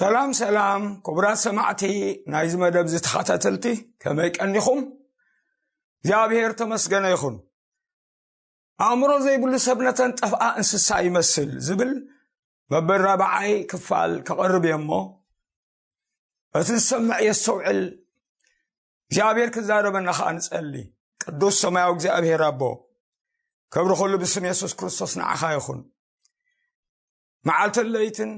ሰላም ሰላም ክቡራት ሰማዕቲ ናይዚ መደብ ዝተኸታተልቲ፣ ከመይ ቀኒኹም? እግዚኣብሔር ተመስገነ ይኹን። ኣእምሮ ዘይብሉ ሰብ ነተን ጠፍኣ እንስሳ ይመስል ዝብል መበል ራብዓይ ክፋል ከቐርብ እየ እሞ፣ እቲ ዝሰምዕ የስተውዕል። እግዚኣብሔር ክዛረበና ኸዓ ንጸሊ። ቅዱስ ሰማያዊ እግዚኣብሔር ኣቦ፣ ክብሪ ኩሉ ብስም የሱስ ክርስቶስ ንዓኻ ይኹን። መዓልትን ለይትን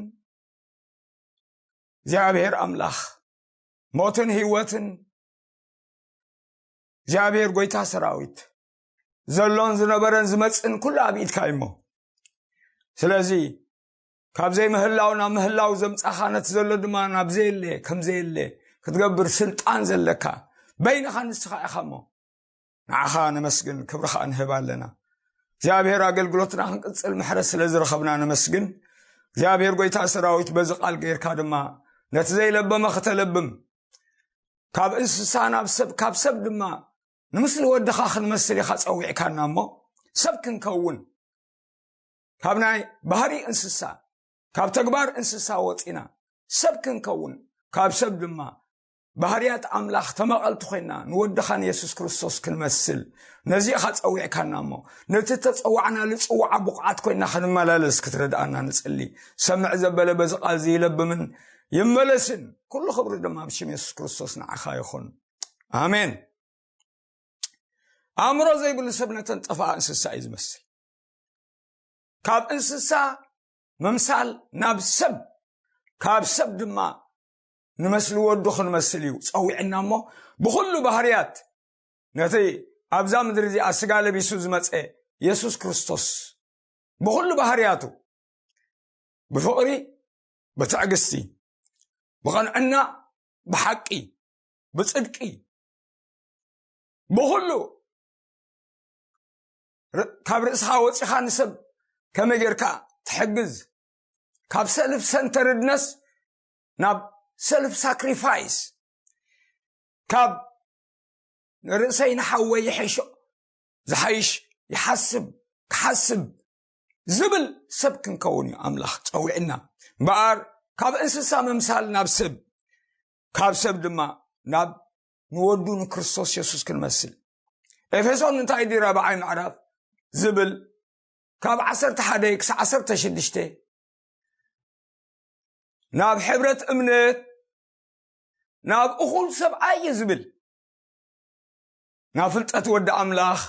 እግዚኣብሔር ኣምላኽ፣ ሞትን ህይወትን እግዚኣብሔር ጎይታ ሰራዊት፣ ዘሎን ዝነበረን ዝመጽእን ኩሉ ኣብ ኢድካ እዩ እሞ፣ ስለዚ ካብ ዘይምህላው ናብ ምህላው ዘምጻኻ፣ ነቲ ዘሎ ድማ ናብ ዘየለ ከም ዘየለ ክትገብር ስልጣን ዘለካ በይንኻ ንስኻ ኢኻ እሞ፣ ንዓኻ ነመስግን፣ ክብሪ ኸኣ ንህብ ኣለና። እግዚኣብሔር ኣገልግሎትና ክንቅጽል ምሕረት ስለ ዝረኸብና ነመስግን። እግዚኣብሔር ጎይታ ሰራዊት በዚ ቃል ጌርካ ድማ ነቲ ዘይለበመ ከተለብም፣ ካብ እንስሳ ናብ ሰብ፣ ካብ ሰብ ድማ ንምስሊ ወድኻ ክንመስል ኢኻ ጸዊዕካና እሞ፣ ሰብ ክንከውን፣ ካብ ናይ ባህሪ እንስሳ፣ ካብ ተግባር እንስሳ ወጺና ሰብ ክንከውን፣ ካብ ሰብ ድማ ባህርያት ኣምላኽ ተመቐልቲ ኮይና ንወድኻ ንየሱስ ክርስቶስ ክንመስል፣ ነዚ ኢኻ ጸዊዕካና እሞ፣ ነቲ ተጸዋዕናሉ ጽዋዓ ብቑዓት ኮይና ክንመላለስ ክትረድኣና ንጽሊ። ሰምዕ ዘበለ በዚ ቃል እዚ ይለብምን ይመለስን። ኩሉ ክብሪ ድማ ኣብ ሽም የሱስ ክርስቶስ ንዓኻ ይኹን። ኣሜን። ኣእምሮ ዘይብሉ ሰብ ነተን ጠፍኣ እንስሳ እዩ ዝመስል። ካብ እንስሳ ምምሳል ናብ ሰብ፣ ካብ ሰብ ድማ ንመስሊ ወዱ ክንመስል እዩ ጸዊዕና እሞ፣ ብኹሉ ባህርያት ነቲ ኣብዛ ምድሪ እዚኣ ስጋ ለቢሱ ዝመጸ የሱስ ክርስቶስ ብኹሉ ባህርያቱ ብፍቕሪ፣ ብትዕግስቲ፣ ብቐንዕና፣ ብሓቂ፣ ብጽድቂ፣ ብኹሉ ር-፣ ካብ ርእስኻ ወጺኻ ንሰብ ከመይ ጌርካ ትሕግዝ፣ ካብ ሰልፍ ሰንተርድነስ ናብ ሰልፍ ሳክሪፋይስ፣ ካብ ንርእሰይ ንሓወይ ይሕሾ፣ ዝሓይሽ ይሓስብ፣ ክሓስብ ዝብል ሰብ ክንከውን እዩ ኣምላኽ ጸዊዕና። እምበኣር ካብ እንስሳ ምምሳል ናብ ሰብ፣ ካብ ሰብ ድማ ናብ ንወዱ ንክርስቶስ የሱስ ክንመስል። ኤፌሶን እንታይ ድዩ ራብዓይ ምዕራፍ ዝብል፣ ካብ ዓሰርተ ሓደ ክሳዕ ዓሰርተ ሽዱሽተ፣ ናብ ሕብረት እምነት፣ ናብ እኹል ሰብኣይ እዩ ዝብል። ናብ ፍልጠት ወዲ ኣምላኽ፣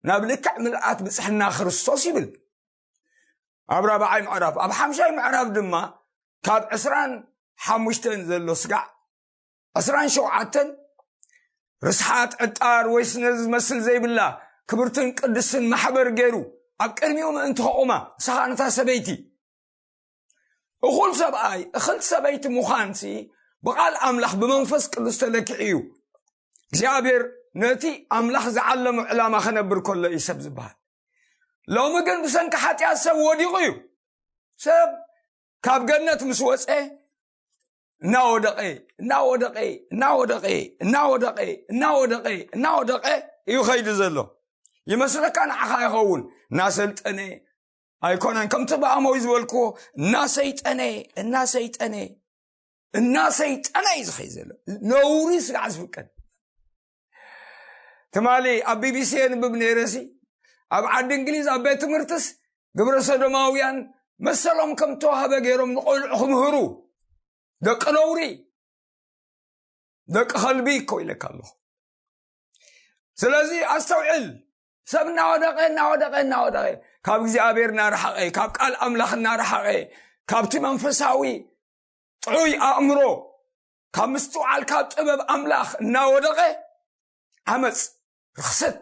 ናብ ልክዕ ምልኣት ብጽሕና ክርስቶስ ይብል ኣብ ራብዓይ ምዕራፍ። ኣብ ሓምሻይ ምዕራፍ ድማ ካብ ዕስራን ሓሙሽተን ዘሎ ስጋዕ ዕስራን ሸውዓተን፣ ርስሓት፣ ዕጣር ወይ ስነ ዝመስል ዘይብላ ክብርትን ቅድስትን ማሕበር ገይሩ ኣብ ቅድሚኡ ምእንቲ ከቑማ፣ ንስኻ ነታ ሰበይቲ። እኹል ሰብኣይ፣ እኽልቲ ሰበይቲ ምዃንሲ ብቓል ኣምላኽ ብመንፈስ ቅዱስ ተለኪዑ እዩ። እግዚኣብሔር ነቲ ኣምላኽ ዝዓለሞ ዕላማ ከነብር ከሎ እዩ ሰብ ዝበሃል። ሎሚ ግን ብሰንኪ ሓጢኣት ሰብ ወዲቑ እዩ። ሰብ ካብ ገነት ምስ ወፀ እናወደቐ፣ እናወደቐ፣ እናወደቐ፣ እናወደቐ፣ እናወደቐ፣ እናወደቐ፣ እናወደቐ እዩ ኸይዱ ዘሎ። ይመስለካ ንዓኻ ይኸውን። እናሰልጠነ ኣይኮነን፣ ከምቲ ብኣሞይ ዝበልክዎ እናሰይጠነ፣ እናሰይጠነ፣ እናሰይጠነ እዩ ዝኸይድ ዘሎ። ነውሪ ስጋዕ ዝፍቀድ። ትማሊ ኣብ ቢቢሲ የንብብ ነይረሲ፣ ኣብ ዓዲ እንግሊዝ ኣብ ቤት ትምህርትስ ግብረ ሰዶማውያን መሰሎም ከም ተዋህበ ገይሮም ንቆልዑ ክምህሩ፣ ደቂ ነውሪ፣ ደቂ ከልቢ እኮ ኢለካ ኣለኹ። ስለዚ ኣስተውዕል። ሰብ እናወደቐ፣ እናወደቐ፣ እናወደቐ፣ ካብ እግዚኣብሔር እናረሓቐ፣ ካብ ቃል ኣምላኽ እናረሓቐ፣ ካብቲ መንፈሳዊ ጥዑይ ኣእምሮ፣ ካብ ምስትውዓል፣ ካብ ጥበብ ኣምላኽ እናወደቐ፣ ዓመፅ፣ ርኽሰት፣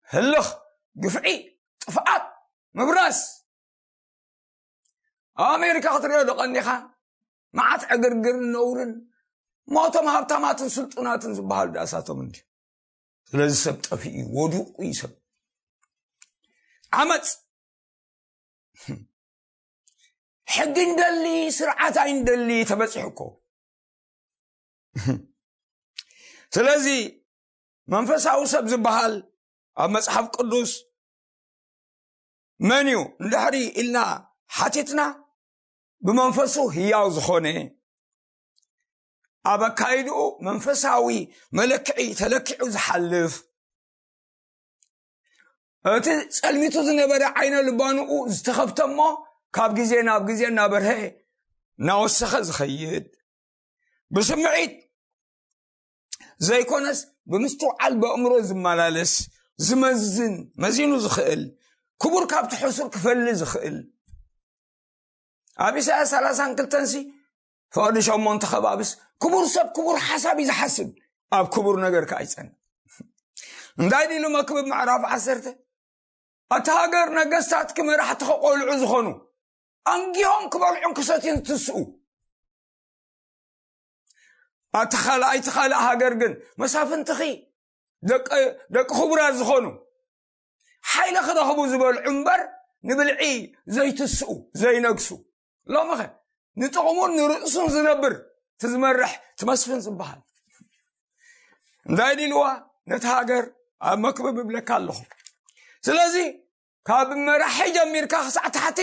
ህልኽ፣ ግፍዒ፣ ጥፍኣት፣ ምብራስ። ኣብ ኣሜሪካ ክትሪኦ ዶ ቀኒኻ? መዓት ዕግርግርን ነውርን፣ ሞቶም ሃብታማትን ስልጡናትን ዝበሃሉ ዳእሳቶም እንዲ። ስለዚ ሰብ ጠፊኡ እዩ፣ ወዲቑ እዩ ሰብ። ዓመፅ፣ ሕጊ እንደሊ፣ ስርዓት ኣይንደሊ፣ ተበፂሑ እኮ። ስለዚ መንፈሳዊ ሰብ ዝበሃል ኣብ መጽሓፍ ቅዱስ መን እዩ እንድሕሪ ኢልና ሓቲትና፣ ብመንፈሱ ህያው ዝኾነ፣ ኣብ ኣካይድኡ መንፈሳዊ መለክዒ ተለኪዑ ዝሓልፍ፣ እቲ ጸልሚቱ ዝነበረ ዓይነ ልባንኡ ዝተኸፍተ እሞ ካብ ግዜ ናብ ግዜ እናበርሀ እናወሰኸ ዝኸይድ፣ ብስምዒት ዘይኮነስ ብምስትውዓል ብኣእምሮ ዝመላለስ፣ ዝመዝን፣ መዚኑ ዝኽእል፣ ክቡር ካብቲ ሕሱር ክፈሊ ዝኽእል። ኣብ ኢሳያስ ሰላሳን ክልተን ሲ ፈቕዲ ሸሞንተ ከባብስ ክቡር ሰብ ክቡር ሓሳብ እዩ ዝሓስብ፣ ኣብ ክቡር ነገር ከኣ ይጸንዕ። እንታይ ድሉ መክብብ ምዕራፍ ዓሰርተ? ኣታ ሃገር ነገስታት ክመራሕቲ ቆልዑ ዝኾኑ፣ ኣንጊሆም ክበልዑን ክሰትዩን ዝትስኡ። ኣታ ካልኣይቲ ካልእ ሃገር ግን መሳፍንትኺ ደቂ ደቂ ክቡራት ዝኾኑ፣ ሓይሊ ክረኽቡ ዝበልዑ እምበር ንብልዒ ዘይትስኡ ዘይነግሱ። ሎምኸ ንጥቕሙን ንርእሱን ዝነብር፣ እቲ ዝመርሕ፣ እቲ መስፍን ዝበሃል እንታይ ድልዋ? ነቲ ሃገር ኣብ መክብብ እብለካ ኣለኹ። ስለዚ ካብ መራሒ ጀሚርካ ክሳዕ ታሕቲ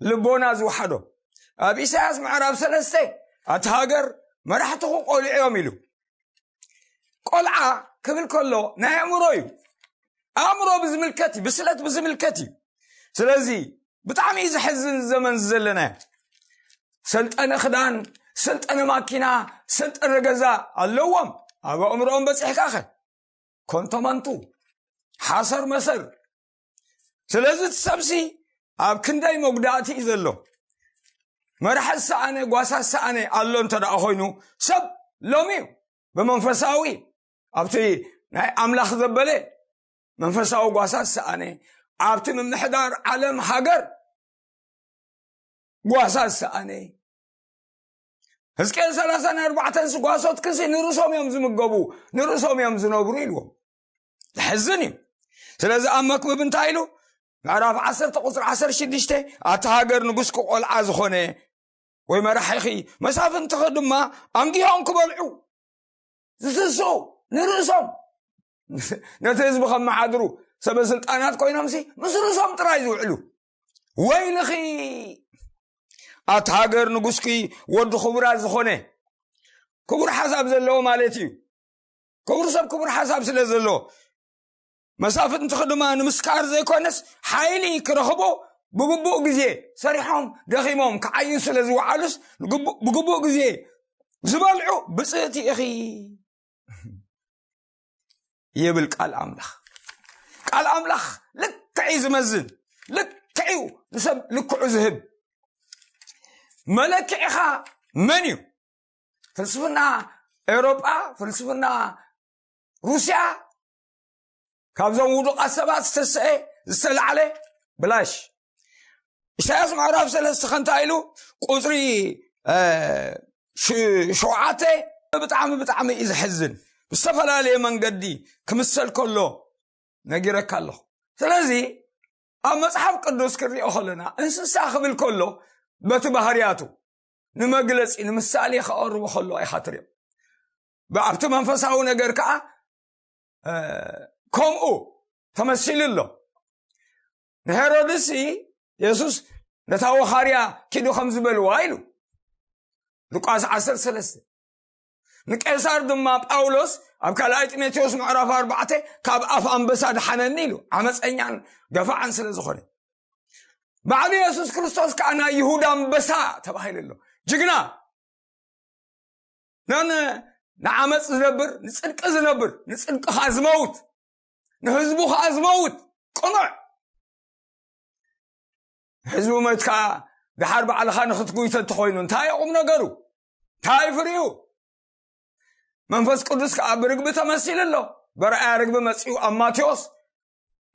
ልቦና ዝወሓዶ። ኣብ ኢሳያስ ምዕራፍ ሰለስተ ኣቲ ሃገር መራሕትኹ ቆልዑ እዮም ኢሉ። ቆልዓ ክብል ከሎ ናይ ኣእምሮ እዩ። ኣእምሮ ብዝምልከት እዩ፣ ብስለት ብዝምልከት እዩ። ስለዚ ብጣዕሚ እዩ ዘሕዝን ዘመን ዘለናዮ። ሰልጠነ ክዳን፣ ሰልጠነ ማኪና፣ ሰልጠነ ገዛ ኣለዎም። ኣብ ኣእምሮኦም በፂሕካ ኸ ኮንቶማንቱ ሓሰር መሰር። ስለዚ እቲ ሰብሲ ኣብ ክንደይ መጉዳእቲ እዩ ዘሎ። መራሒ ዝሰኣነ ጓሳ ዝሰኣነ ኣሎ እንተ ደኣ ኮይኑ ሰብ ሎሚ እዩ ብመንፈሳዊ ኣብቲ ናይ ኣምላኽ ዘበለ መንፈሳዊ ጓሳ ዝሰኣነ ኣብቲ ምምሕዳር ዓለም ሃገር ጓሳ ዝሰኣነ። ህዝቅኤል ሰላሳን ኣርባዕተን ጓሶት ክሲ ንርእሶም እዮም ዝምገቡ፣ ንርእሶም እዮም ዝነብሩ ኢልዎም። ዘሕዝን እዩ። ስለዚ ኣብ መክብብ እንታይ ኢሉ? ምዕራፍ ዓሰርተ ቁፅሪ ዓሰርተ ሽዱሽተ ኣቲ ሃገር ንጉስኪ ቆልዓ ዝኾነ ወይ መራሒኺ መሳፍንትኺ ድማ ኣንጊሆም ክበልዑ ዝትስኡ ንርእሶም ነቲ ህዝቢ ከመሓድሩ ሰበ ስልጣናት ኮይኖምሲ ምስ ርእሶም ጥራይ ዝውዕሉ። ወይልኺ ኣቲ ሃገር ንጉስኪ ወዲ ክቡራት ዝኾነ ክቡር ሓሳብ ዘለዎ ማለት እዩ። ክቡር ሰብ ክቡር ሓሳብ ስለ ዘለዎ መሳፍንትኺ ድማ ንምስካር ዘይኮነስ ሓይሊ ክረኽቦ ብግቡእ ግዜ ሰሪሖም ደኺሞም ክዓዩ ስለ ዝወዓሉስ ብግቡእ ግዜ ዝበልዑ ብፅእቲ ኢኺ ይብል ቃል ኣምላኽ። ቃል ኣምላኽ ልክዕ እዩ ዝመዝን፣ ልክዕ እዩ ንሰብ ልክዑ ዝህብ። መለክዒኻ መን እዩ? ፍልስፍና ኤውሮጳ፣ ፍልስፍና ሩስያ፣ ካብዞም ውዱቓት ሰባት ዝተስአ ዝተላዕለ ብላሽ። ኢሳያስ ምዕራፍ ሰለስተ ከንታ ኢሉ ቁፅሪ ሸውዓተ ብጣዕሚ ብጣዕሚ እዩ ዘሕዝን። ብዝተፈላለየ መንገዲ ክምሰል ከሎ ነጊረካ ኣለኹ። ስለዚ ኣብ መፅሓፍ ቅዱስ ክንሪኦ ከለና እንስሳ ክብል ከሎ በቲ ባህርያቱ ንመግለፂ ንምሳሌ ከቐርቦ ከሎ ኢኻ ትሪኦ። ብኣብቲ መንፈሳዊ ነገር ከዓ ከምኡ ተመሲሉ ኣሎ። ንሄሮድስ የሱስ ነታ ወኻርያ ኪዱ ከም ዝበልዋ ኢሉ ሉቃስ ዓሰርተ ሰለስተ። ንቄሳር ድማ ጳውሎስ ኣብ ካልኣይ ጢሞቴዎስ ምዕራፍ ኣርባዕተ ካብ ኣፍ ኣንበሳ ድሓነኒ ኢሉ ዓመፀኛን ገፋዕን ስለ ዝኾነ። ባዕሉ የሱስ ክርስቶስ ከዓ ናይ ይሁዳ ኣንበሳ ተባሂሉ ኣሎ። ጅግና ነን ንዓመፅ ዝነብር ንፅድቂ ዝነብር ንፅድቂ ከዓ ዝመውት ንህዝቡ ከዓ ዝመውት ቅኑዕ ህዝቢ ሞይትካ ድሓር ባዕልኻ ንኽትጉይተ እንተኾይኑ እንታይ ቁም ነገሩ? እንታይ ፍሪኡ? መንፈስ ቅዱስ ከዓ ብርግቢ ተመሲሉ ኣሎ። በረኣያ ርግቢ መፂኡ ኣብ ማቴዎስ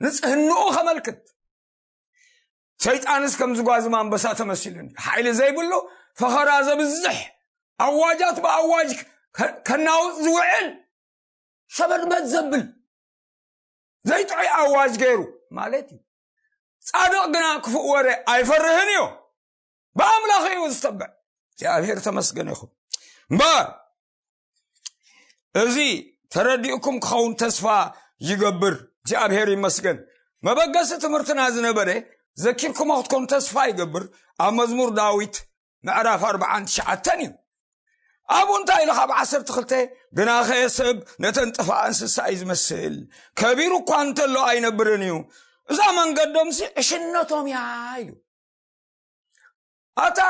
ንፅህንኡ ከመልክት ሰይጣንስ ከም ዝጓዝም ኣንበሳ ተመሲሉ ሓይሊ ዘይብሉ ፈኸራ ዘብዝሕ ኣዋጃት ብኣዋጅ ከናውፅ ዝውዕል ሸበድበድ ዘብል ዘይጥዑይ ኣዋጅ ገይሩ ማለት እዩ። ፃድቕ ግና ክፉእ ወረ ኣይፈርህን እዩ። ብኣምላኽ እዩ ዝተበዕ። እግዚኣብሔር ተመስገን ይኹን። እምበር እዚ ተረዲእኩም ክኸውን ተስፋ ይገብር። እግዚኣብሔር ይመስገን። መበገሲ ትምህርትና ዝነበረ ዘኪርኩሞ ክትኮኑ ተስፋ ይገብር። ኣብ መዝሙር ዳዊት ምዕራፍ ኣርባዓን ትሽዓተን እዩ። ኣብኡ እንታይ ኢሉ ካብ ዓሰርተ ክልተ? ግናኸ ሰብ ነተን ጠፍኣ እንስሳ እዩ ዝመስል፣ ከቢሩ እኳ እንተሎ ኣይነብርን እዩ፣ እዛ መንገዶምሲ ዕሽነቶም እያ ኢሉ። ኣታ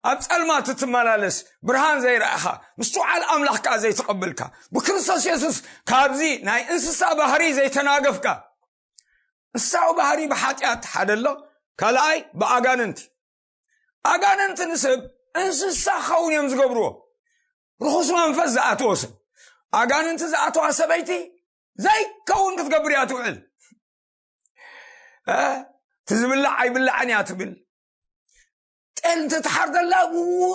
ኣብ ጸልማት እትመላለስ፣ ብርሃን ዘይረኣኻ፣ ምስትውዓል ኣምላኽ ከኣ ዘይተቐበልካ፣ ብክርስቶስ የሱስ ካብዚ ናይ እንስሳ ባህሪ ዘይተናገፍካ። እንስሳዊ ባህሪ ብሓጢኣት ሓደ ኣሎ፣ ካልኣይ ብኣጋንንቲ። ኣጋንንቲ ንሰብ እንስሳ ክኸውን እዮም ዝገብርዎ። ርኹስ መንፈስ ዝኣትዎ ሰብ፣ ኣጋንንቲ ዝኣትዋ ሰበይቲ ዘይከውን ክትገብር እያ ትውዕል። እ? እቲ ዝብላዕ ኣይብላዕን እያ ትብል። ጤል እንተትሓርደላ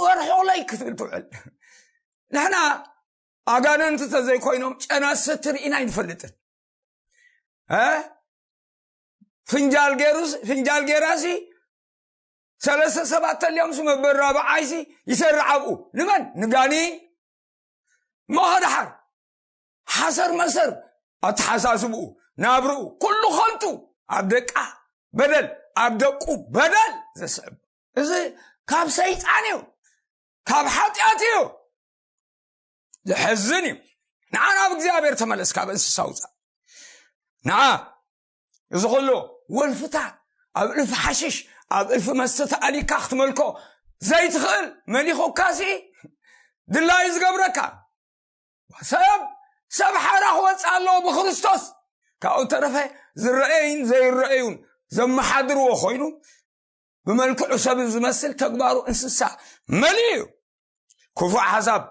ወርሖለይ ክትብል ትውዕል። ንሕና ኣጋንንቲ ተዘይኮይኖም ጨና ሰቲ ርኢና ኣይንፈልጥን። እ? ፍንጃል ገይሩስ፣ ፍንጃል ገይራሲ ሰለስተ ሰባት ተልዮምስ መበል ራብዓይሲ ይሰርዕ ኣብኡ። ንመን? ንጋኒ። እሞ ከደሓር ሓሰር መሰር ኣተሓሳስብኡ፣ ናብርኡ፣ ኩሉ ኸንቱ፣ ኣብ ደቃ በደል፣ ኣብ ደቁ በደል ዘስዕብ። እዚ ካብ ሰይጣን እዩ፣ ካብ ሓጢኣት እዩ። ዘሕዝን እዩ። ንዓ ናብ እግዚኣብሔር ተመለስ፣ ካብ እንስሳ ውፃእ። ንዓ እዚ ኩሉ ወልፍታት፣ ኣብ እልፊ ሓሽሽ፣ ኣብ እልፊ መስተ ተኣሊካ ክትመልኮ ዘይትኽእል መሊኹካሲ ድላዩ ዝገብረካ። ሰብ፣ ሰብ ሓራ ክወፅእ ኣለዎ ብክርስቶስ። ካብኡ ተረፈ ዝረአዩን ዘይረአዩን ዘመሓድርዎ ኮይኑ፣ ብመልክዑ ሰብ ዝመስል፣ ተግባሩ እንስሳ መሊኡ እዩ። ክፉእ ሓሳብ፣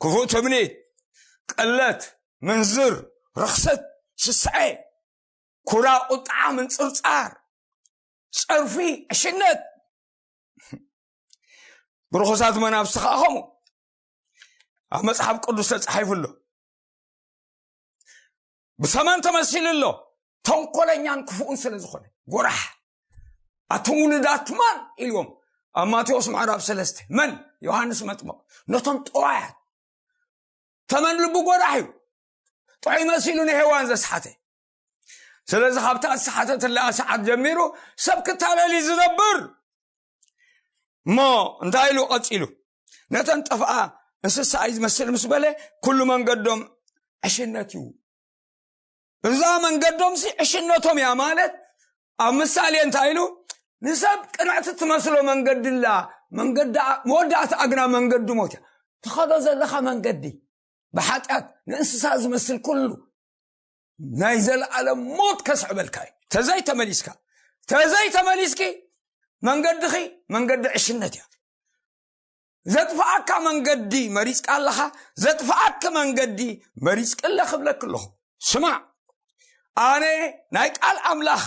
ክፉእ ትምኒት፣ ቅለት፣ ምንዝር፣ ርኽሰት፣ ስስዐ፣ ኩራ፣ ቁጥዓ፣ ምንጽርጻር፣ ጸርፊ፣ ዕሽነት። ብርኹሳት መናፍስቲ ኸኣ ከምኡ። ኣብ መጽሓፍ ቅዱስ ተጻሒፉ ኣሎ። ብሰመን ተመሲሉ ኣሎ። ተንኮለኛን ክፉእን ስለ ዝኾነ። ጎራሕ። ኣቱም ውሉዳት ማን ኢልዎም። ኣብ ማቴዎስ ምዕራፍ ሰለስተ። መን? ዮሃንስ መጥምቕ። ነቶም ጠዋያት። ተመን ልቡ ጎራሕ እዩ። ጥዑይ መሲሉ ንሄዋን ዘስሓተ። ስለዚ ካብታ ዝሰሓተትላ ሰዓት ጀሚሩ ሰብ ክታለል እዩ ዝነብር። እሞ እንታይ ኢሉ ቀጺሉ? ነተን ጠፍኣ እንስሳ እዩ ዝመስል ምስ በለ፣ ኩሉ መንገዶም ዕሽነት እዩ። እዛ መንገዶምሲ ዕሽነቶም እያ ማለት፣ ኣብ ምሳሌ እንታይ ኢሉ? ንሰብ ቅንዕቲ ትመስሎ መንገዲ ኣላ፣ መንገዲ ኣ-፣ መወዳእታ ኣግና መንገዲ ሞት እያ። ትኸዶ ዘለኻ መንገዲ ብሓጢኣት ንእንስሳ ዝመስል ኩሉ ናይ ዘለኣለም ሞት ከስዕበልካ እዩ። ተዘይ ተመሊስካ፣ ተዘይ ተመሊስኪ፣ መንገድኺ መንገዲ ዕሽነት እያ። ዘጥፍኣካ መንገዲ መሪጽካ ኣለኻ፣ ዘጥፍኣኪ መንገዲ መሪጽኪ ኣለ ክብለኪ ኣለኹ። ስማዕ፣ ኣነ ናይ ቃል ኣምላኽ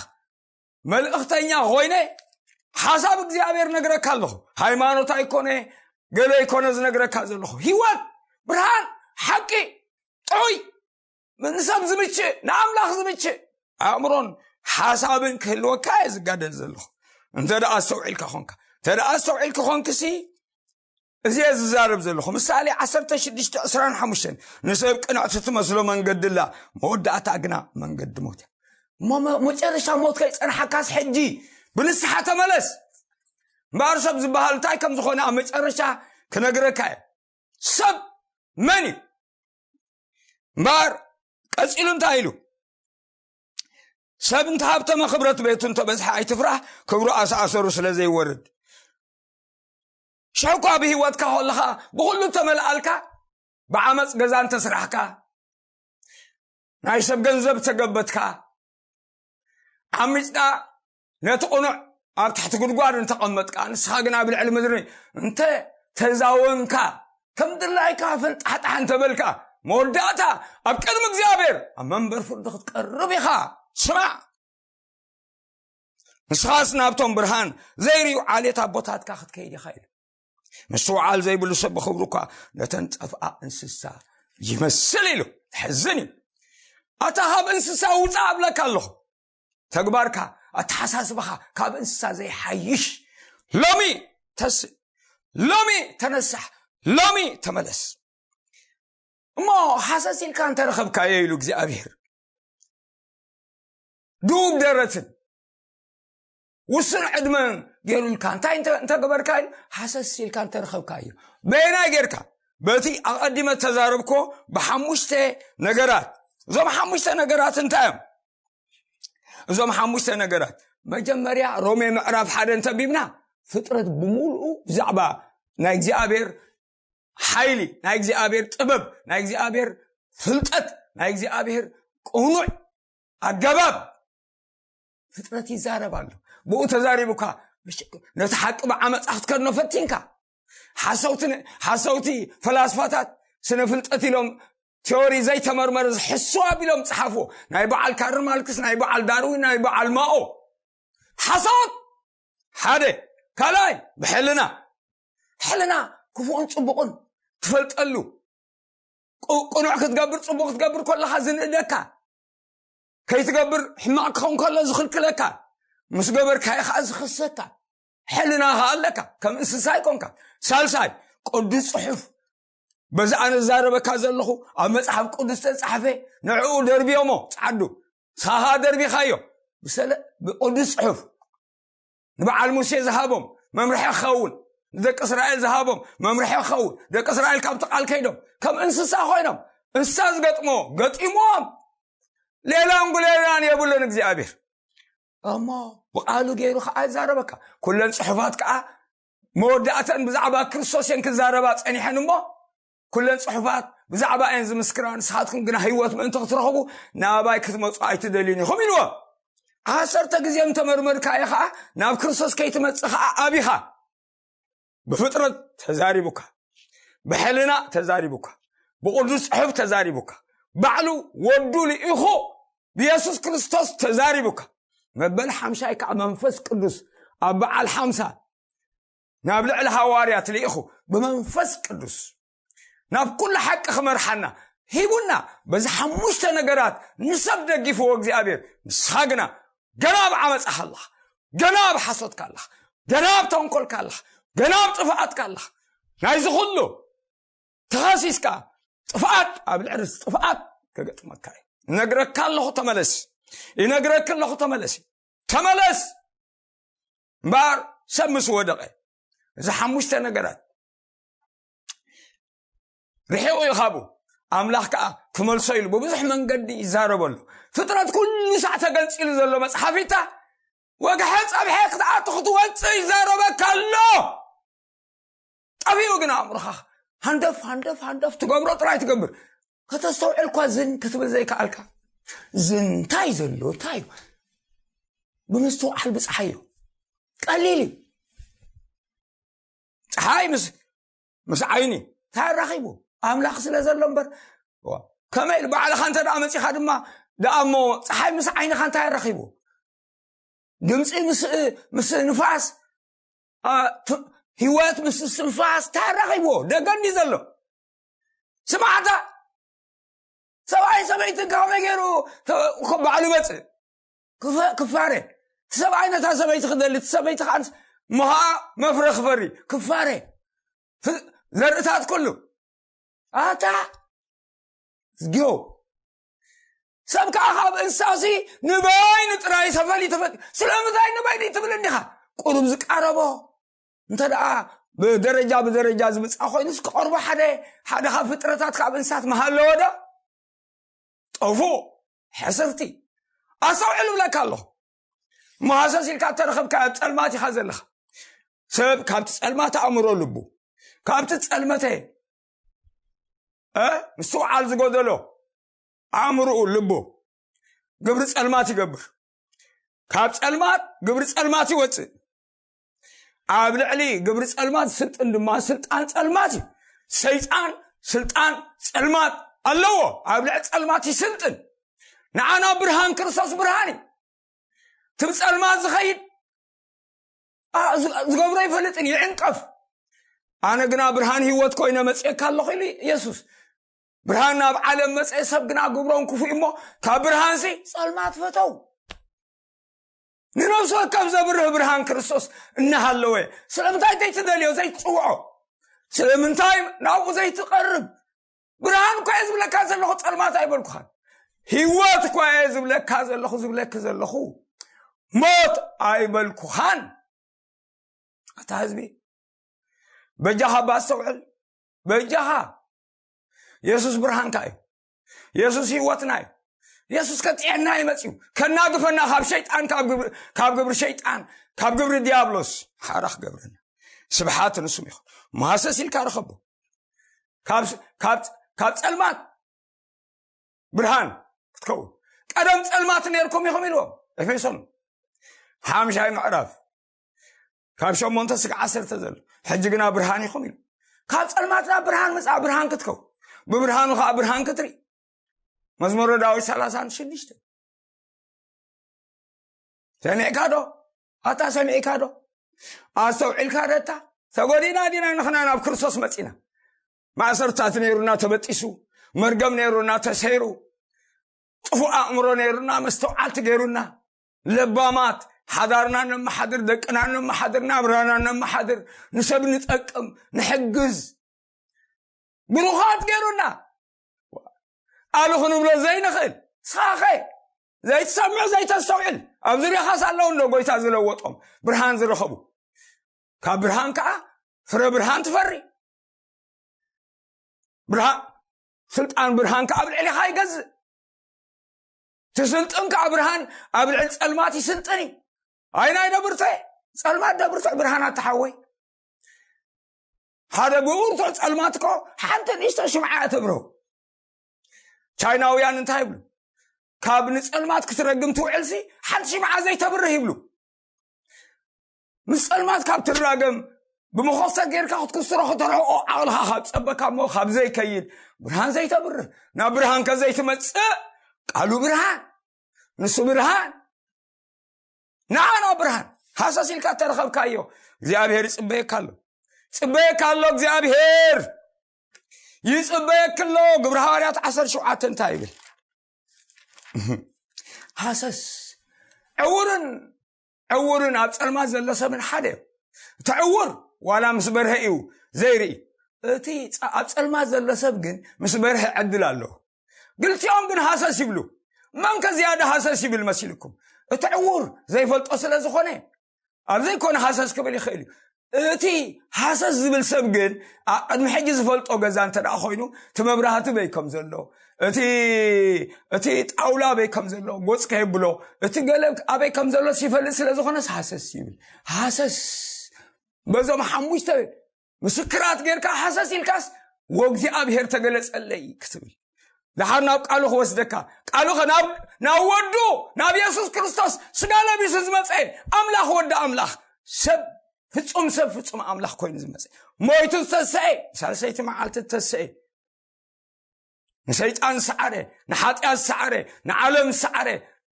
መልእኽተኛ ኮይነ ሓሳብ እግዚኣብሔር ነግረካ ኣለኹ። ሃይማኖት ኣይኮነ፣ ገለ ኣይኮነ ዝነግረካ ዘለኹ። ህይወት፣ ብርሃን፣ ሓቂ፣ ጥዑይ፣ ንሰብ ዝምችእ፣ ንኣምላኽ ዝምችእ ኣእምሮን ሓሳብን ክህልወካ እየ ዝጋደል ዘለኹ። እንተ ደኣ ኣስተውዒልካ ኾንካ፣ እንተ ደኣ ኣስተውዒልኪ ኾንክሲ፣ እዚ እየ ዝዛረብ ዘለኹ። ምሳሌ ዓሰርተ ሽዱሽተ ዕስራን ሓሙሽተን፣ ንሰብ ቅንዕቲ ትመስሎ መንገዲ ኣላ፣ መወዳእታ ግና መንገዲ ሞት እያ። እሞ መ-፣ መጨረሻ ሞት ከይጸንሓካስ ሕጂ ብንስሓ ተመለስ። እምበኣር ሰብ ዝበሃል እንታይ ከም ዝኾነ ኣብ መጨረሻ ክነግረካ እየ። ሰብ መን እዩ? እምበኣር ቀጺሉ እንታይ ኢሉ? ሰብ እንተሃብተመ ክብረት ቤቱ እንተበዝሐ ኣይትፍራሕ፣ ክብሩ ኣስኣሰሩ ስለ ዘይወርድ። ሽሕኳ ብህይወትካ ከለኻ ብኹሉ ተመልኣልካ፣ ብዓመፅ ገዛ እንተስራሕካ፣ ናይ ሰብ ገንዘብ ተገበትካ፣ ዓሚፅካ ነቲ ቅኑዕ ኣብ ትሕቲ ጉድጓድ እንተቐመጥካ፣ ንስኻ ግን ኣብ ልዕሊ ምድሪ እንተ ተዛወንካ፣ ከም ድላይካ ፈንጣሕጣሕ እንተበልካ፣ መወዳእታ ኣብ ቅድሚ እግዚኣብሔር ኣብ መንበር ፍርዲ ክትቀርብ ኢኻ። ስማዕ፣ ንስኻስ ናብቶም ብርሃን ዘይርእዩ ዓሌት ኣቦታትካ ክትከይድ ኢኻ ኢሉ። ምስትውዓል ዘይብሉ ሰብ ብኽብሩ እኳ ነተን ጠፍኣ እንስሳ ይመስል ኢሉ። ሕዝን እዩ። ኣታ ካብ እንስሳ ውፃእ እብለካ ኣለኹ። ተግባርካ፣ ኣተሓሳስባኻ ካብ እንስሳ ዘይሓይሽ። ሎሚ ተስ-፣ ሎሚ ተነሳሕ፣ ሎሚ ተመለስ። እሞ ሓሰስ ኢልካ እንተረኸብካዮ ኢሉ እግዚኣብሔር፣ ድቡብ ደረትን ውሱን ዕድመን ገይሩልካ፣ እንታይ እንተ-፣ እንተገበርካ ኢሉ፣ ሓሰስ ኢልካ እንተረኸብካዮ። በየናይ ጌርካ? በቲ ኣቐዲመ ተዛረብኮ ብሓሙሽተ ነገራት። እዞም ሓሙሽተ ነገራት እንታይ እዮም? እዞም ሓሙሽተ ነገራት፣ መጀመርያ ሮሜ ምዕራፍ ሓደ እንተቢብና፣ ፍጥረት ብምሉኡ ብዛዕባ ናይ እግዚኣብሔር ሓይሊ፣ ናይ እግዚኣብሔር ጥበብ፣ ናይ እግዚኣብሔር ፍልጠት፣ ናይ እግዚኣብሔር ቅኑዕ ኣገባብ ፍጥረት ይዛረብ ኣሎ። ብኡ ተዛሪቡካ፣ ነቲ ሓቂ ብዓመፃ ክትከድኖ ፈቲንካ፣ ሓሰውቲ ሓሰውቲ ፈላስፋታት ስነ ፍልጠት ኢሎም ቲዮሪ ዘይተመርመረ ዝሕሱ ኣቢሎም ጸሓፍዎ። ናይ በዓል ካርል ማርክስ፣ ናይ በዓል ዳርዊን፣ ናይ በዓል ማኦ ሓሳብ ሓደ። ካልኣይ ብሕልና፣ ሕልና ክፉእን ጽቡቕን ትፈልጠሉ፣ ቅኑዕ ክትገብር፣ ጽቡቕ ክትገብር ከለኻ ዝንእደካ፣ ከይትገብር ሕማቕ ክኸውን ከሎ ዝኽልክለካ፣ ምስ ገበርካዮ ከዓ ዝኸሰካ ሕልና ከዓ ኣለካ። ከም እንስሳ ኣይኮንካ። ሳልሳይ ቅዱስ ጽሑፍ፣ በዚ ኣነ ዝዛረበካ ዘለኹ ኣብ መጽሓፍ ቅዱስ ተጻሕፈ፣ ንዕኡ ደርብዮሞ ጸዓዱ፣ ንስኻ ደርቢኻዮ። ብሰለ ብቅዱስ ጽሑፍ ንበዓል ሙሴ ዝሃቦም መምርሒ ክኸውን፣ ንደቂ እስራኤል ዝሃቦም መምርሒ ክኸውን፣ ደቂ እስራኤል ካብቲ ቃል ከይዶም ከም እንስሳ ኮይኖም፣ እንስሳ ዝገጥሞ ገጢሞም፣ ሌላን ጉሌላን የብሉን እግዚኣብሔር። እሞ ብቃሉ ገይሩ ከዓ ይዛረበካ። ኩለን ጽሑፋት ከዓ መወዳእተን ብዛዕባ ክርስቶስ እየን ክዛረባ ጸኒሐን። እሞ ኩለን ጽሑፋት ብዛዕባ እየን ዝምስክራ፣ ንስኻትኩም ግና ህይወት ምእንቲ ክትረኽቡ ናባይ ክትመጹ ኣይትደልዩን ኢኹም ኢልዎ። ዓሰርተ ግዜ እንተመርመርካዮ ከዓ ናብ ክርስቶስ ከይትመጽእ ከዓ ኣቢኻ። ብፍጥረት ተዛሪቡካ፣ ብሕልና ተዛሪቡካ፣ ብቅዱስ ጽሑፍ ተዛሪቡካ፣ ባዕሉ ወዱ ልኢኹ ብየሱስ ክርስቶስ ተዛሪቡካ። መበል ሓምሻይ ከዓ መንፈስ ቅዱስ ኣብ በዓል ሓምሳ ናብ ልዕሊ ሃዋርያት ልኢኹ ብመንፈስ ቅዱስ ናብ ኩሉ ሓቂ ክመርሓና ሂቡና። በዚ ሓሙሽተ ነገራት ንሰብ ደጊፍዎ እግዚኣብሔር። ንስኻ ግና ገና ኣብ ዓመፃኻ ኣለኻ፣ ገና ኣብ ሓሶትካ ኣለኻ፣ ገና ኣብ ተንኮልካ ኣለኻ፣ ገና ኣብ ጥፍኣትካ ኣለኻ። ናይዚ ኩሉ ተኸሲስካ ጥፍኣት ኣብ ልዕሊ ጥፍኣት ከገጥመካ እዩ። ይነግረካ ኣለኹ ተመለስ፣ ይነግረክ ኣለኹ ተመለስ፣ ተመለስ። እምበኣር ሰብ ምስ ወደቐ፣ እዚ ሓሙሽተ ነገራት ርሒቑ እዩ ካብኡ። ኣምላኽ ከዓ ክመልሶ ኢሉ ብብዙሕ መንገዲ ይዛረበሉ። ፍጥረት ኩሉ ሳዕ ተገንፂሉ ዘሎ መፅሓፊታ ወግሐ ፀብሐ ክትኣቱ ክትወፅእ ይዛረበካ ኣሎ። ጠፊኡ ግን ኣእምሮኻ ሃንደፍ ሃንደፍ ሃንደፍ ትገብሮ ጥራይ ትገብር። ከተስተውዕል እኳ ዝን ክትብል ዘይከኣልካ፣ ዝን እንታይ ዘሎ እንታይ እዩ? ብምስትውዓል ብፀሓዮ ቀሊል እዩ። ፀሓይ ምስ ምስ ዓይኒ እንታይ ኣራኺቡ? ኣምላኽ ስለ ዘሎ እምበር። ዋ፣ ከመይ ኢሉ ባዕልኻ እንተ ደኣ መጺኻ ድማ ደኣ እሞ ፀሓይ ምስ ዓይንኻ እንታይ ኣራኺቡ? ድምፂ ምስ ምስ ንፋስ፣ አ፣ ት- ህይወት ምስ እስትንፋስ እንታይ ኣራኺብዎ? ደገ እንዲ ዘሎ ስማዕታ። ሰብኣይ ሰበይቲ ከመይ ገይሩ ተ- ባዕሉ መፅእ ክፈ- ክፋረ። እቲ ሰብኣይ ነታ ሰበይቲ ክደሊ፣ እቲ ሰበይቲ ከዓ ንስ- ምሃ መፍረ ክፈሪ ክፋረ። ፍ- ዘርእታት ኩሉ ኣታ ዝጊዮ። ሰብ ከዓ ካብ እንስሳሲ ንበይኑ ጥራይ ተፈሊ ተፈሊ። ስለምንታይ ንበይኑ ትብል እንዲኻ? ቁሩብ ዝቃረቦ እንተ ደኣ ብደረጃ ብደረጃ ዝምጻእ ኮይኑስ ክቐርቦ ሓደ ሓደ ካብ ፍጥረታት ካብ እንስሳት መሃለዎ ዶ? ጠፉ ሕስርቲ። ኣስተውዕል እብለካ ኣለኹ። መሃሰስ ኢልካ እተረኸብካ ኣብ ጸልማት ኢኻ ዘለኻ። ሰብ ካብቲ ጸልማት ኣእምሮ ልቡ፣ ካብቲ ጸልመተ እ ምስትውዓል ዝጎደሎ ኣእምርኡ ልቡ ግብሪ ጸልማት ይገብር። ካብ ጸልማት ግብሪ ጸልማት ይወጽእ። ኣብ ልዕሊ ግብሪ ጸልማት ዝስልጥን ድማ ስልጣን ጸልማት እዩ። ሰይጣን ስልጣን ጸልማት ኣለዎ። ኣብ ልዕሊ ጸልማት ይስልጥን። ንዓና ብርሃን ክርስቶስ ብርሃን እዩ። ትብ ጸልማት ዝኸይድ ኣ፣ ዝ- ዝገብሮ ይፈልጥን ይዕንቀፍ። ኣነ ግና ብርሃን ህይወት ኮይነ መጽኤካ ኣለኹ ኢሉ ኢየሱስ። ብርሃን ናብ ዓለም መጽኤ ሰብ ግና ግብሮም ክፉእ እሞ ካብ ብርሃንሲ ጸልማት ፈተው። ንነፍሲ ወከፍ ዘብርህ ብርሃን ክርስቶስ እናሃለወ ስለምንታይ ዘይትደልዮ ዘይትጽውዖ? ስለምንታይ ናብኡ ዘይትቐርብ? ብርሃን እኳ እየ ዝብለካ ዘለኹ ጸልማት ኣይበልኩኻን። ህይወት እኳ እየ ዝብለካ ዘለኹ ዝብለኪ ዘለኹ ሞት ኣይበልኩኻን። ኣታ ህዝቢ በጃኻ እባ ኣስተውዕል። በጃኻ። የሱስ ብርሃንካ እዩ። የሱስ ህይወትና እዩ። የሱስ ከጥዕና እዩ መፅዩ፣ ከናግፈና ካብ ሸይጣን፣ ካብ ግብሪ፣ ካብ ግብሪ ሸይጣን፣ ካብ ግብሪ ዲያብሎስ ሓራ ክገብረና። ስብሓት ንሱም ይኹን። መሃሰስ ኢልካ ረኸቦ። ካብ፣ ካብ፣ ካብ ጸልማት ብርሃን ክትከውን። ቀደም ጸልማት ነርኩም ኢኹም ኢልዎም ኤፌሶን ሓምሻይ ምዕራፍ ካብ ሸሞንተ ስጋዕ ዓሰርተ ዘሎ። ሕጂ ግና ብርሃን ኢኹም ኢሉ። ካብ ጸልማት ናብ ብርሃን ምጻእ፣ ብርሃን ክትከውን፣ ብብርሃኑ ከዓ ብርሃን ክትርኢ። መዝሙረ ዳዊት ሰላሳን ሽዱሽተ። ሰሚዕካ ዶ? ኣታ ሰሚዕካ ዶ? ኣስተውዒልካ ዶ? እታ ተጎዲና ዲና ንሕና ናብ ክርስቶስ መጺና? ማእሰርታት ነይሩና ተበጢሱ፣ መርገም ነይሩና ተሰይሩ፣ ጥፉእ ኣእምሮ ነይሩና መስተውዓልቲ ገይሩና፣ ለባማት፣ ሓዳርና ነመሓድር፣ ደቅና ነመሓድር፣ ናብራና ነመሓድር፣ ንሰብ ንጠቅም፣ ንሕግዝ፣ ብሩኻት ገይሩና። ኣሉ ክንብሎ ዘይንኽእል፣ ስኻኸ ዘይትሰምዕ ዘይተስተውዕል፣ ኣብ ዙርያኻስ ኣለዉ እንዶ ጎይታ ዝለወጦም ብርሃን ዝረኸቡ። ካብ ብርሃን ከዓ ፍረ ብርሃን ትፈሪ። ብርሃን፣ ስልጣን ብርሃን ከዓ ኣብ ልዕሊኻ ይገዝእ። ትስልጥን ከዓ ብርሃን ኣብ ልዕሊ ጸልማት ይስልጥን እዩ። ኣይ ናይ ደብርተ ጸልማት ደብርተ ብርሃን ኣተሓወይ። ሓደ ብርቱዕ ጸልማት እኮ ሓንቲ ንእሽቶ ሽምዓ እያ ተብርህ። ቻይናውያን እንታይ ይብሉ? ካብ ንጸልማት ክትረግም ትውዕልሲ ሓንቲ ሽምዓ ዘይተብርህ ይብሉ። ምስ ጸልማት ካብ ትራገም ብመኾስተር ጌርካ ክትክስሮ ከተርሕቆ ዓቕልኻ ካብ ጸበካ እሞ ካብ ዘይከይድ ብርሃን ዘይተብርህ ናብ ብርሃንከ ዘይትመጽእ ቃሉ ብርሃን ንሱ ብርሃን ንዓና ብርሃን ሃሰስ ኢልካ ተረኸብካዮ እግዚኣብሔር ይጽበየካ ኣሎ። ይጽበየካ ኣሎ እግዚኣብሔር ይጽበየክ ኣሎ። ግብረ ሃዋርያት ዓሰርተ ሸውዓተ እንታይ ይብል? ሃሰስ ዕውርን ዕውርን ኣብ ጸልማት ዘሎ ሰብን ሓደ እዩ። እቲ ዕውር ዋላ ምስ በርሀ እዩ ዘይርኢ፣ እቲ ጸ- ኣብ ጸልማት ዘሎ ሰብ ግን ምስ በርሀ ዕድል ኣለዎ። ግልቲኦም ግን ሃሰስ ይብሉ። መን ከ ዝያዳ ሃሰስ ይብል መሲልኩም? እቲ ዕውር ዘይፈልጦ ስለ ዝኾነ ኣብ ዘይኮነ ሃሰስ ክብል ይኽእል እዩ። እቲ ሃሰስ ዝብል ሰብ ግን ኣብ ቅድሚ ሕጂ ዝፈልጦ ገዛ እንተ ደኣ ኮይኑ እቲ መብራህቲ በይ ከም ዘሎ እቲ እቲ ጣውላ ኣበይ ከም ዘሎ ጎፅ ከየብሎ እቲ ገለ ኣበይ ከም ዘሎ ሲፈልጥ ስለ ዝኾነስ ሃሰስ ይብል። ሃሰስ በዞም ሓሙሽተ ምስክራት ጌርካ ሃሰስ ኢልካስ ወእግዚኣብሔር ተገለጸለይ ክትብል ደሓር ናብ ቃሉ ክወስደካ ቃሉ ናብ ናብ ወዱ ናብ የሱስ ክርስቶስ ስጋ ለቢሱ ዝመፀ ኣምላኽ ወዲ ኣምላኽ ሰብ ፍጹም ሰብ ፍጹም ኣምላኽ ኮይኑ ዝመፀ ሞይቱ ዝተሰኤ ሳልሰይቲ መዓልቲ ዝተሰኤ ንሰይጣን ሰዓረ ንሓጢኣት ሰዓረ ንዓለም ሰዓረ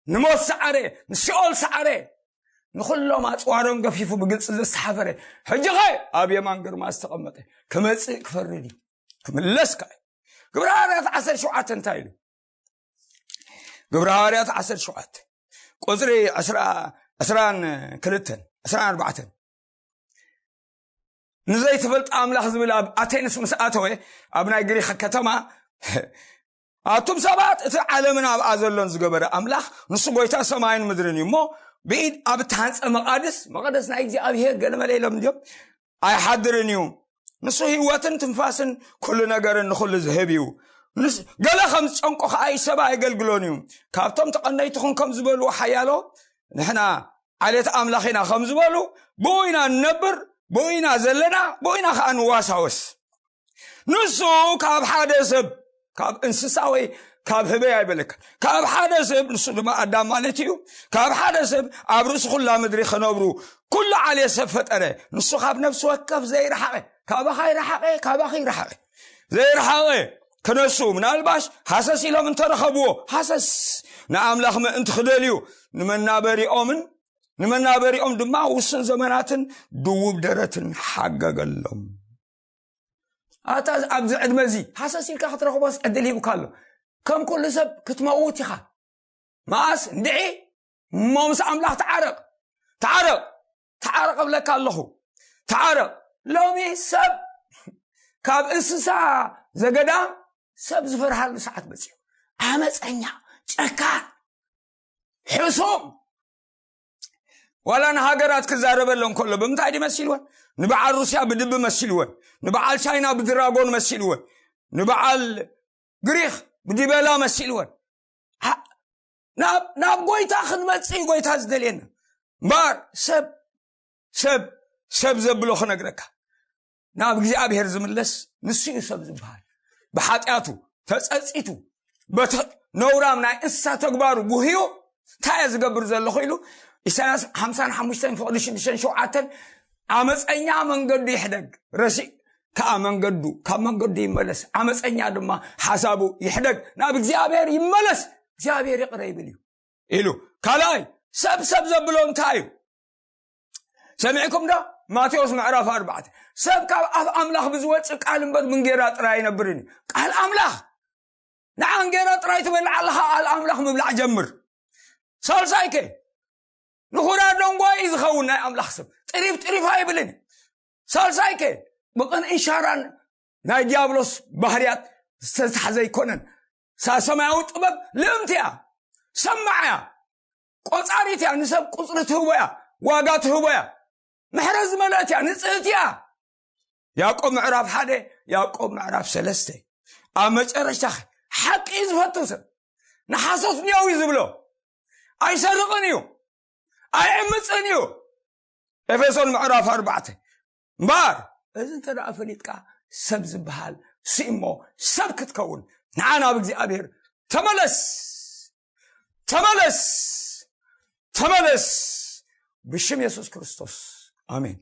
ንሞት ሰዓረ ንሲኦል ሰዓረ ንኹሎም ኣፅዋሮም ገፊፉ ብግልፂ ዘስተሓፈረ ሕጂ ኸ ኣብ የማን ግርማ ዝተቐመጠ ክመፅእ ክፈርድ እዩ ክምለስ ከዓ እዩ። ግብረ ሃዋርያት ዓሰርተ ሸውዓተ እንታይ ኢሉ? ግብረ ሃዋርያት ዓሰርተ ሸውዓተ ቁፅሪ ዕስራን ክልተን ዕስራን ኣርባዕተን ንዘይትፈልጥ ኣምላኽ ዝብል ኣብ ኣቴንስ ምስ ኣተወ ኣብ ናይ ግሪክ ከተማ ኣቱም ሰባት እቲ ዓለምን ኣብኣ ዘሎን ዝገበረ ኣምላኽ ንሱ ጎይታ ሰማይን ምድርን እዩ እሞ ብኢድ ኣብ እተሃንፀ መቓድስ መቐደስ ናይ እግዚኣብሄር ገለመለ ኢሎም እንዲዮም ኣይሓድርን እዩ ንሱ ህይወትን ትንፋስን ኩሉ ነገርን ንኹሉ ዝህብ እዩ ገለ ከም ዝጨንቆ ከዓ እዩ ሰብ ኣየገልግሎን እዩ ካብቶም ተቐነይትኹን ከም ዝበልዎ ሓያሎ ንሕና ዓሌት ኣምላኽ ኢና ከም ዝበሉ ብኡ ኢና ንነብር ብኡ ኢና ዘለና ብኡ ኢና ከዓ ንዋሳወስ ንሱ ካብ ሓደ ሰብ ካብ እንስሳ ወይ ካብ ህበይ ኣይበለካ ካብ ሓደ ሰብ ንሱ ድማ ኣዳም ማለት እዩ ካብ ሓደ ሰብ ኣብ ርእሲ ኩላ ምድሪ ክነብሩ ኩሉ ዓሌት ሰብ ፈጠረ ንሱ ካብ ነፍሲ ወከፍ ዘይረሓቐ ካባኻ ይረሓቐ ካባኺ ይረሓቐ ዘይረሓቐ ክነሱ ምናልባሽ ሃሰስ ኢሎም እንተረኸብዎ ሃሰስ ንኣምላኽ ምእንቲ ክደልዩ ንመናበሪኦምን ንመናበሪኦም ድማ ውሱን ዘመናትን ድውብ ደረትን ሓገገሎም ኣታ ኣብዚ ዕድመ እዚ ሃሰስ ኢልካ ክትረኽቦስ ዕድል ሂቡካ ኣሎ ከም ኩሉ ሰብ ክትመውት ኢኻ መኣስ እንድዒ እሞ ምስ ኣምላኽ ተዓረቕ ተዓረቕ ተዓረቕ እብለካ ኣለኹ ተዓረቕ ሎሚ ሰብ ካብ እንስሳ ዘገዳም ሰብ ዝፈርሃሉ ሰዓት መፅዩ ዓመፀኛ ጨካን ሕሱም ዋላ ንሃገራት ክዛረበለን ከሎ ብምንታይ ድዩ መሲልወን? ንበዓል ሩስያ ብድቢ መሲልወን፣ ንበዓል ቻይና ብድራጎን መሲልወን፣ ንበዓል ግሪኽ ብዲበላ መሲልወን። ናብ ጎይታ ክንመጽእ እዩ ጎይታ ዝደልየና። እምበኣር ሰብ ሰብ ሰብ ዘብሎ ክነግረካ፣ ናብ እግዚኣብሔር ዝምለስ ንሱ እዩ ሰብ ዝበሃል። ብሓጢኣቱ ተጸጺቱ፣ በቲ ነውራም ናይ እንስሳ ተግባሩ ጉህዩ እንታይ እየ ዝገብር ዘለኹ ኢሉ ኢሳያስ ሓምሳን ሓሙሽተን ፍቕዲ ሽዱሽተን ሸውዓተን፣ ዓመፀኛ መንገዱ ይሕደግ፣ ረሲእ ከዓ መንገዱ ካብ መንገዱ ይመለስ፣ ዓመፀኛ ድማ ሓሳቡ ይሕደግ፣ ናብ እግዚኣብሔር ይመለስ፣ እግዚኣብሔር ይቕረ ይብል እዩ ኢሉ። ካልኣይ ሰብ ሰብ ዘብሎ እንታይ እዩ? ሰሚዕኩም ዶ? ማቴዎስ ምዕራፍ ኣርባዕተ፣ ሰብ ካብ ኣፍ ኣምላኽ ብዝወፅእ ቃል እምበር ብእንጌራ ጥራይ ኣይነብርን እዩ። ቃል ኣምላኽ፣ ንዓ እንጌራ ጥራይ ትበልዕ ኣለኻ፣ ቃል ኣምላኽ ምብላዕ ጀምር። ሳልሳይከ ንኹራ ደንጓ እዩ ዝኸውን ናይ ኣምላኽ ሰብ፣ ጥሪፍ ጥሪፍ ኣይብልን። ሳልሳይከ ብቕንእን ሻራን ናይ ዲያብሎስ ባህርያት ዝተታሕዘ ኣይኮነን። ሰማያዊ ጥበብ ልእምቲ እያ፣ ሰማዕ እያ፣ ቆጻሪት እያ፣ ንሰብ ቁጽሪ ትህቦ እያ፣ ዋጋ ትህቦ እያ፣ ምሕረት ዝመልአት እያ፣ ንጽህቲ እያ። ያዕቆብ ምዕራፍ ሓደ፣ ያዕቆብ ምዕራፍ ሰለስተ። ኣብ መጨረሽታ ሓቂ እዩ ዝፈቱ ሰብ፣ ንሓሶት ኒያው እዩ ዝብሎ። ኣይሰርቕን እዩ፣ ኣይዕምፅን እዩ። ኤፌሶን ምዕራፍ ኣርባዕተ። እምበኣር እዚ እንተ ደኣ ፈሊጥካ ሰብ ዝበሃል ስእሞ ሰብ ክትከውን ንዓ ናብ እግዚኣብሔር ተመለስ፣ ተመለስ፣ ተመለስ፣ ብሽም የሱስ ክርስቶስ ኣሜን።